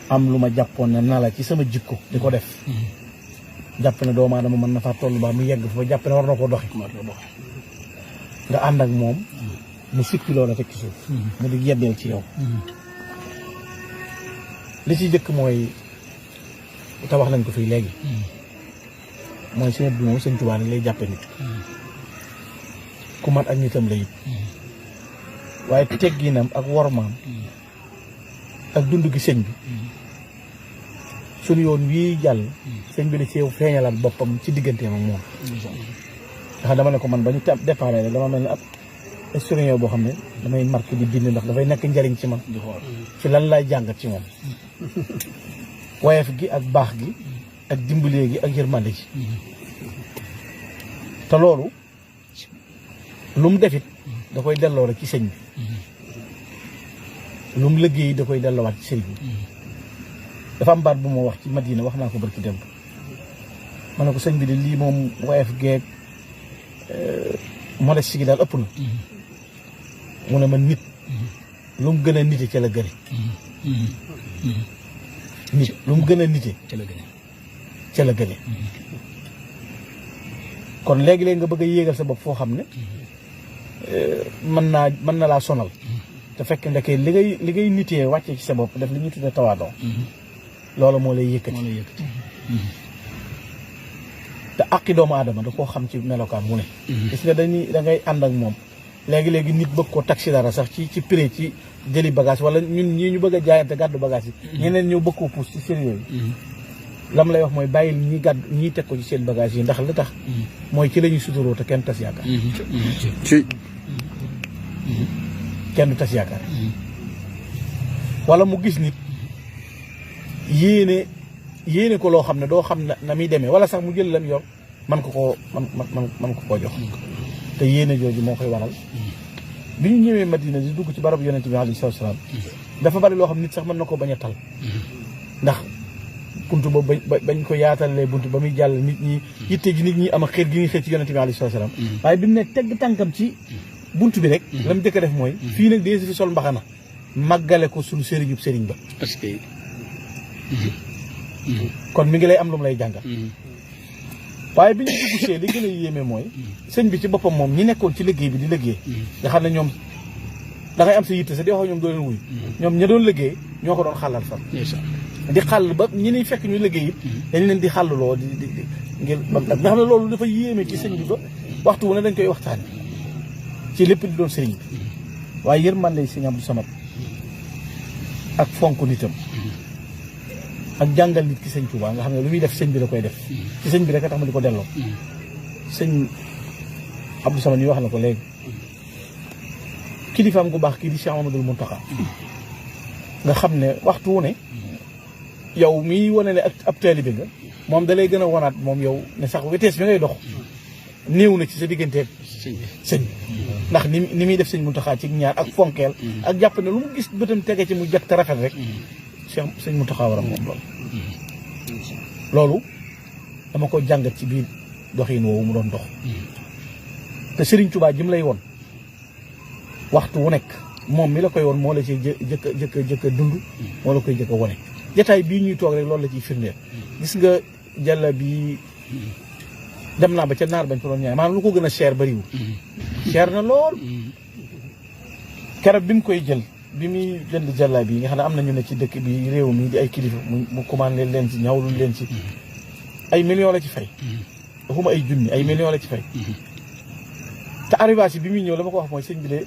am lu ma jàppoon ne na la ci sama jikko di ko def jàpp ne doomu aadama mën na faa toll ba mu yegg fa jàpp ne war na ko doxi nga ànd ak moom mu sippi loola teg ci suuf mu di yeddeel ci yow li ci jëkk mooy te wax nañ ko fii léegi mooy sëñ bi moom sëñ Tuubaa lay jàppe nit ku mat ak nitam la it waaye tegginam ak wormaam ak dund gi sëñ bi suñu yoon wii jàll sëñ bi da ci feeñalaat boppam ci digganteem ak moom ndax dama ne ko man ba ñu départ rek dama mel ni ab historien boo xam ne damay marqué di bind ndax dafay nekk njariñ ci man ci lan laay jàngat ci moom woyof gi ak baax gi ak dimbalee gi ak yërmande gi te loolu lu mu defit da koy delloo rek ci sëñ bi lu mu liggéey da koy delloowaat ci sëñ bi dafa am baat bu ma wax ci Madina wax naa ko barki démb ma ne ko sëñ bi de lii moom woyof geeg modeste gi daal ëpp na mu ne ma nit lu mu gën a nite ca la gëne nit lu mu gën a nite ca la gëne kon léegi-léegi nga bëgg a yéegal sa bopp foo xam ne mën na laa sonal te fekk ndeke li ngay nitee wàcce ci sa bopp def li ñuy tuddee tawaadoo loolu moo lay yëkkati te àqi doomu aadama da koo xam ci melokaan mu ne gis nga da ngay ànd ak moom léegi-léegi nit bëgg ko taxi dara sax ci prix ci jëli bagage wala ñun ñii ñu bëgg a jaayante gàddu bagage yi ñeneen ñëw bëgg koo pousse ci seen yooyu lam lay wax mooy bàyyil ñii teg ko ci seen bagage yi ndax li tax mooy ci la ñuy suturoo te kenn tas yaakaar kenn du tas yaakaar wala mu gis nit yéene ko loo xam ne doo xam na muy demee wala sax mu jël lam yor man ko koo jox te yéene jooju moo koy waral bi ñu ñëwee Madina di dugg ci barab yonente bi alayhi salaam dafa bari loo xam nit sax mën na ko bañ a tal ndax buntu ba bañ ko yaatalee buntu ba muy jàll nit ñi yitte ji nit ñi am a xër gi ñuy xër ci yonente bi alayhi salaam waaye bi mu ne tegg tànkam ci buntu bi rek la mu jëkk a def mooy fii nag dee si fi sol mbaxana màggale ko suñu sëriñub sëriñ ba parce que kon mi ngi lay am lu mu lay jàngal waaye bi ñu dugg see li gën a yéeme mooy sëñ bi ci boppam moom ñi nekkoon ci liggéey bi di liggéey nga xam ne ñoom da ngay am sa yitte sa di wax ñoom doo leen wuy ñoom ña doon liggéey ñoo ko doon xàllal sax di xàll ba ñi niy fekk ñu liggéey it dañ leen di xàlluloo di ngir nga xam ne loolu dafa yéeme ci sëñ bi ba waxtu wu ne dañ koy waxtaane ci lépp di doon sëriñ bi waaye yërmande lay sëñ Abdou Samad ak fonk nitam ak jàngal nit ki sëñ Touba nga xam ne lu muy def sëñ bi da koy def ci sëñ bi rek a tax ma di ko delloo sëñ Abdou Samad yi wax na ko léegi kilifaam gu baax kii di Cheikh Amadou Mountakha nga xam ne waxtu wu ne yow miy wane ne ab taalibe nga moom da lay gën a wanaat moom yow ne sax vitesse bi ngay dox néew na ci sa digganteeg sëñ ndax ni muy def sëñ Mountakha ci ñaar ak fonkeel ak jàpp ne lu mu gis bëtam tege ci mu jot te rafet rek sëñ Mountakha war a moom loolu dama ko jàngat ci biir doxin woowu mu doon dox te Serigne Touba jëm lay woon waxtu wu nekk moom mi la koy woon moo la ciy jëkk a dund moo la koy jëkk a wone jataay bii ñuy toog rek loolu la ciy firndeel gis nga jàlla bi dem naa ba ca naar bañ ko doon ñaay maanaam lu ko gën a cher bariwul cher na lool keroog bi mu koy jël bi muy jënd jàlla bi nga xam ne am na ñu ne ci dëkk bi réew mi di ay kilifa mu commandé leen ci ñawlu leen ci ay millions la ci fay waxuma ay junni ay millions la ci fay te arrivage bi muy ñëw la ma ko wax mooy sëñ bi de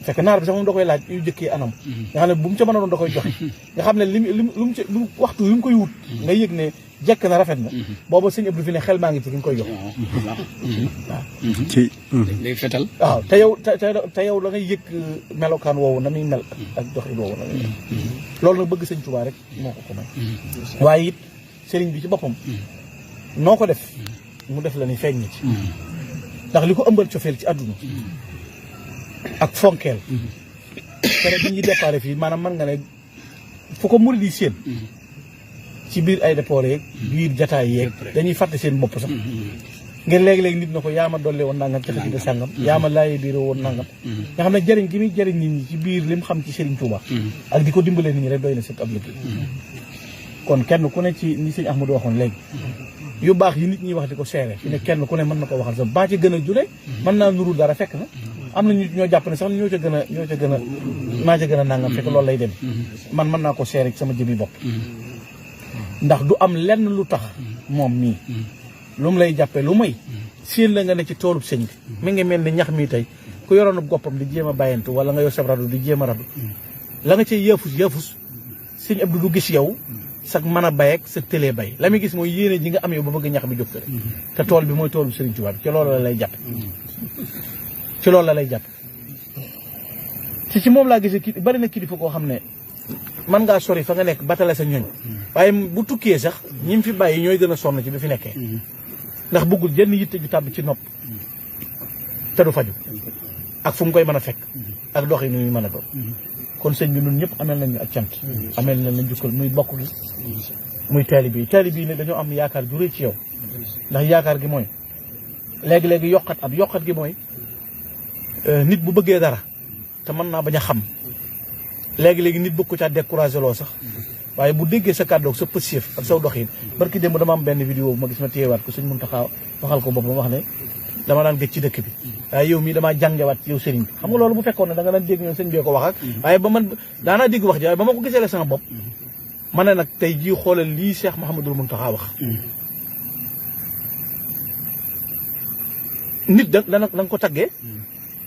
fekk naar bi sax moom da koy laaj yu jëkkee anam nga xam ne bu mu ca mën a doon da koy joxe nga xam ne lu waxtu wi mu koy wut nga yëg ne jekk na rafet na booba sëñ Abdou fi ne xel maa ngi ci ki nga koy jox waaw ci day fetal waaw te yow da ngay yëg melokaan woowu na muy mel ak doxin woowu na muy mel loolu nag bëgg sëñ Touba rek moo ko may waaye it sëriñ bi ci boppam noo ko def mu def la ni feeñ ci ndax li ko ëmbal cofeel ci àdduna ak fonkeel kere bi ñuy déparé fii maanaam mën nga ne fu ko murid yi séen ci biir ay déport yeeg biir jataay yeeg dañuy fàtte seen bopp sax ngeen léegi-léegi nit na ko yaa ma dolle woon nangam ca xasida sàngam yaa ma laaye biiroo woon nangam nga xam ne jëriñ gi muy jëriñ nit ñi ci biir li mu xam ci Serigne Touba ak di ko dimbalee nit ñi rek doy na sëkk ab liggéey kon kenn ku ne ci ni sëñ Ahmadou waxoon léegi yu baax yi nit ñi wax di ko seere fi ne kenn ku ne mën na ko waxal sa baa ci gën a jure mën naa nuru dara fekk na am na ñu ñoo jàpp ne sax ñoo ca gën a maa ca gën a nangam fekk loolu lay dem man mën naa ko seere ci sama jëmi bopp ndax du am lenn lu tax moom mii lu mu lay jàppee lu may siin la nga ne ci toolub sëñ bi mi ngi mel ni ñax mii tey ku yoroon goppam di jéem a bàyyantu wala nga yor sab radu di jéem a radu la nga cay yëfus sëñ Abdou du gis yow sag mën a bay ak sa tëlee bay la muy gis mooy yéene ji nga am yow ba bëgg ñax bi jóg te tool bi mooy toolub Sëriñ Tuubaa bi ci loolu la lay jàpp ci loolu la lay jàpp ci moom laa gisee kii bari na kilifa koo xam ne mën ngaa sori fa nga nekk batale sa ñoñ waaye bu tukkee sax ñi fi bàyyi ñooy gën a sonn ci bi fi nekkee ndax bëggul jenn yitte ju tàbb ci nopp te du faju ak fu mu koy mën a fekk ak dox yi nu mën a doon kon sëñ bi ñun ñëpp amel nañu ak cant amel nañ la jukkal muy bokk gi muy taalibe yi ne dañoo am yaakaar ju rëy ci yow ndax yaakaar gi mooy léegi-léegi yokkat gi mooy nit bu bëggee dara te mën naa bañ a xam léegi-léegi nit bëgg ko caa découragé loo sax waaye bu déggee sa kàddoog sa pësif ak saw doxin barki démb dama am benn vidéo bu ma gis ma téyewaat ko sëñ Muntaxa waxal ko boppam wax ne dama daan gëj ci dëkk bi waaye yow mii damaa jàngewaat yow sëriñ bi xam nga loolu bu fekkoon ne da nga daan dégg ñoom sëñ bee ko wax ak waaye ba man daanaa dégg wax ji waaye ba ma ko gisee la sama bopp ma ne nag tey jii xoolal lii Cheikh Mouhamadul Muntaxa wax nit da nga ko taggee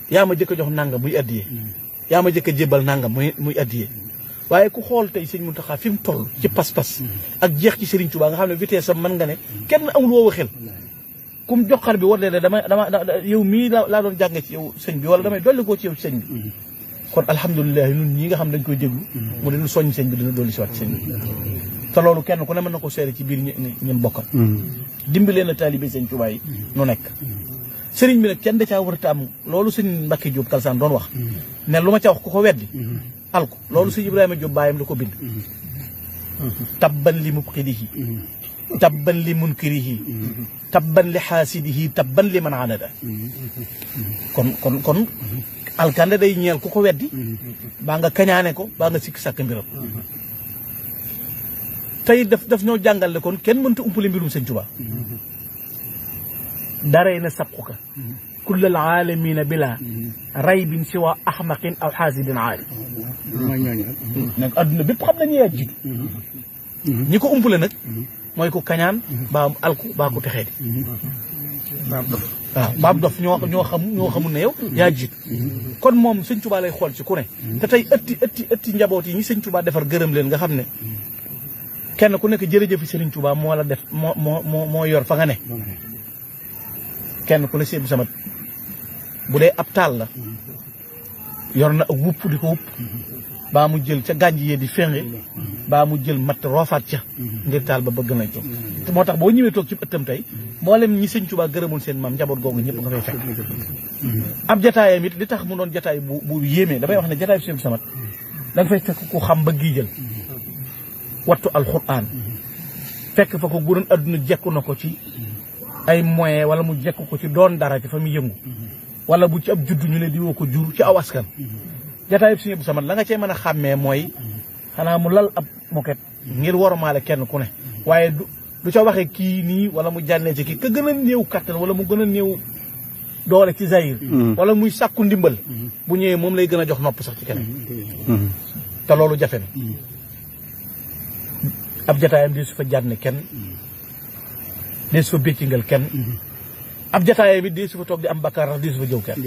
yaa ma jëkk a jox nangam muy addiyee yaa ma jëkk a jébbal nangam muy addiyee waaye ku xool tey sëñ Muntaxa fi mu toll ci pas-pas ak jeex ci Sëriñ Tuubaa nga xam ne vitesse am mën nga ne kenn amul woowu xel kum joxar bi war ne dama yow mii laa doon jàng ci yow sëñ bi wala damay dolli koo ci yow sëñ bi kon alhamdulilah ñun ñi nga xam dañ koy déglu mu dina soññ sëñ bi dina dolli si waat sëñ bi te loolu kenn ku ne mën na ko seere ci biir ñun bokkal dimbalee na taalibe sëñ Tuubaa yi nu nekk sëriñ bi nag kenn da caa war a am loolu sëñ Mbàkke Jóob Kalsaan doon wax ne lu ma ca wax ku ko weddi alko loolu sëñ Ibrahima Jóob baayam da ko bind tabban li mubxidihi tabban li munkirihi tabban li xaasidihi tabban li man anada kon alkande day ñeel ku ko weddi baa nga kañaane ko baa nga sikk sàkk mbiram tey daf ñoo jàngal ne kon kenn mënta umpale mbirum sëñ Tuubaa darey na sabquka kullal aalamina bila raybin siwa ahmaqin aw xaasidin aali nag adduna bépp xam nañu yaa jiitu ñi ko umpale nag mooy ko kañaan baa alku baa ko texee di waaw baab dof ñoo xamul ne yow yaa jiitu kon moom sëñ Tuubaa lay xool ci ku ne te tey ëtti njaboot yi ñi sëñ Tuubaa defar gërëm leen nga xam ne kenn ku nekk jërëjëfi sëriñ Tuubaa moo la def moo yor fa nga ne kenn ku ne seebu samat bu dee ab taal la yor na ak wupp di ko wupp baa mu jël ca gànj yee di fénge baa mu jël matt roofaat ca ngir taal ba bëgg nañ ko te moo tax boo ñëwee toog ci ëttam tey mboolem ñi sëñ Tuubaa gërëmul seen maam njaboot googu ñëpp nga fay fekk ab jataayam it li tax mu doon jataay bu yéemee damay wax ne jataay bi seebu samat da nga fay fekk ku xam ba gii jël wattu alxuraan fekk fa ko gudoon adduna jekku na ko ci ay moyen wala mu jekku ko ci doon dara ci fa mu yëngu wala bu ci ab juddu ñu ne di woo ko jur ci aw askan jataay bi Sëñ Samat la nga cee mën a xàmmee mooy xanaa mu lal ab moket ngir wormaale kenn ku ne waaye du ca waxee kii nii wala mu jànnee ci kii ka gën a néew kattan wala mu gën a néew doole ci zahir wala muy sàkku ndimbal bu ñëwee moom lay gën a jox nopp sax ci keneen te loolu jafe na ab jataayam di su fa jànne kenn di su fa béccingal kenn ab jataayam it di su fa toog di am bakkaar rax di su fa jëw kenn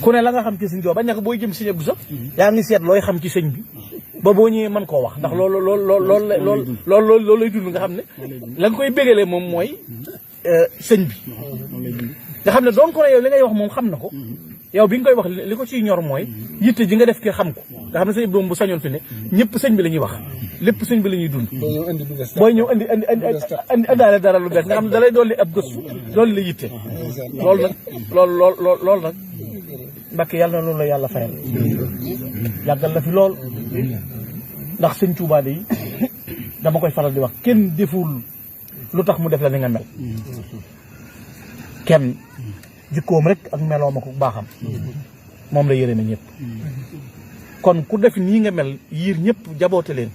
ku ne la nga xam ci sëñ Tuubaa bañ na ko booy jëm sëñ Abdu sax yaa ngi seet looy xam ci sëñ bi ba boo ñëwee mën koo wax ndax loolu lay dund nga xam ne la nga koy bégalee moom mooy sëñ bi nga xam ne doon ko ne yow li ngay wax moom xam na ko yow bi nga koy wax li ko ciy ñor mooy yitte ji nga def ki xam ko nga xam ne sëñ doom bu sañoon fi ne ñëpp sëñ bi la ñuy wax lépp sëñ bi la ñuy dund booy ñëw andi andaale dara lu bees nga xam ne dalay dolli ab gëstu dolli la yitte loolu nag Mbàkke yàlla na loolu la yàlla fayal yàggal la fi lool ndax sëñ Tuubaa de yi dama koy faral di wax kenn deful lu tax mu def la ni nga mel kenn jikkoom rek ak meloom ak baaxam moom la yërëme ñëpp kon ku def nii nga mel yiir ñëpp jaboote leen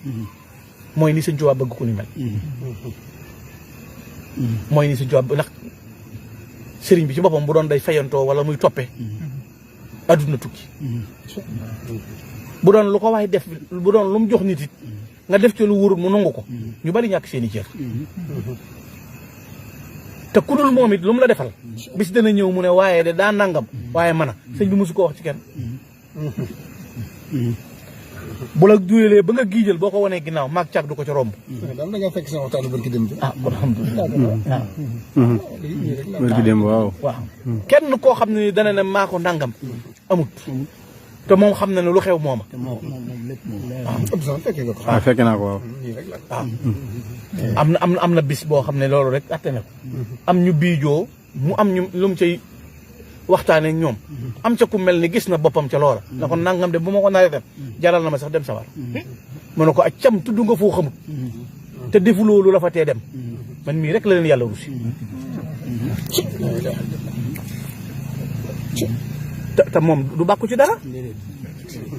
mooy ni Sëñ Tuubaa bëgg ku ni mel mooy ni Sëñ Tuubaa ndax sëriñ bi ci boppam bu doon day fayantoo wala muy toppe adduna tukki bu doon lu ko waay def bu doon lu mu jox nit it nga def ci lu wóorul mu nangu ko ñu bari ñàkk seen i cër te ku dul moom it lu mu la defal bis dana ñëw mu ne waaye de daa nangam waaye man a sëñ bi mosu ko wax ci kenn bu la duyelee ba nga giijal boo ko wanee ginnaaw maag càg du ko ca romb daal da nga fekk sama waxtaanu barki dem bi kon alhamdulilah barki dem waaw kenn koo xam ne ni dana ne maa ko nangam amut te moom xam na ne lu xew mooma waaw fekk naa ko waaw am na bis boo xam ne loolu rek atte na ko am ñu biijoo mu am ñu lu mu cay waxtaanee ak ñoom am ca ku mel ni gis na boppam ca loola na ko nangam de bu ma ko naree def jaral na ma sax dem sawar mu ne ko ak cam tudd nga foo xamut te defu loolu la fa tee dem man mii rek la leen yàlla rusi te moom du bàkku ci dara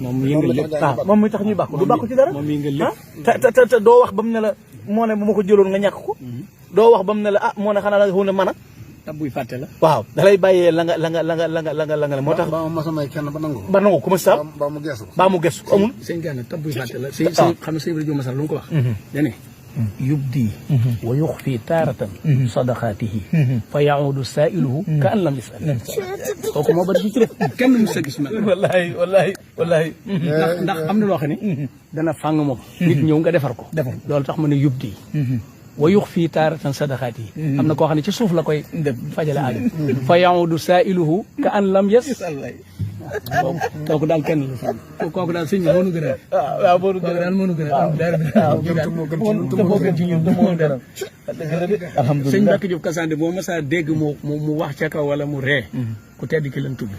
moom mi yëngal lépp moom mi tax ñuy bàkku du bàkku ci dara moom mi yëngal lépp te doo wax ba mu ne la moo ne bu ma ko jëloon nga ñàkk ko doo wax ba mu ne la moo ne xanaa la xaw ne mën a buy fàtte la waaw dalay bàyyee la nga moo tax ba ma masa may kenn ba nangu ba nangu ko ma sa ba mu gesu amul sëñ Gana tab buy fàtte la sëñ xam ne sëñ Ibrahima Masal lu mu ko wax dane yubdi wa yuxfi taaratan sadaqaatihi fa yaudu saailuhu ka an lam yasal kooku moo bari ci def kenn mu sa gis mel wallahi ndax am na loo xam ne dana fàng moom nit ñëw nga defar ko loolu tax ma ne yubdi wa yux fii taaratan sadaqaat yi am na koo xam ne ci suuf la koy fajale aadam fa yaudu saailuhu ka an lam yes kooku daal kenn la kooku daal sëñ bi moo nu gën a waaw moo nu gën a daal moo nu gën a moo gën ci ñun te moo gën a alhamdulilah sëñ Mbacke Diop Kassande boo mas a dégg mu wax ca kaw wala mu ree ku tedd ki leen tudd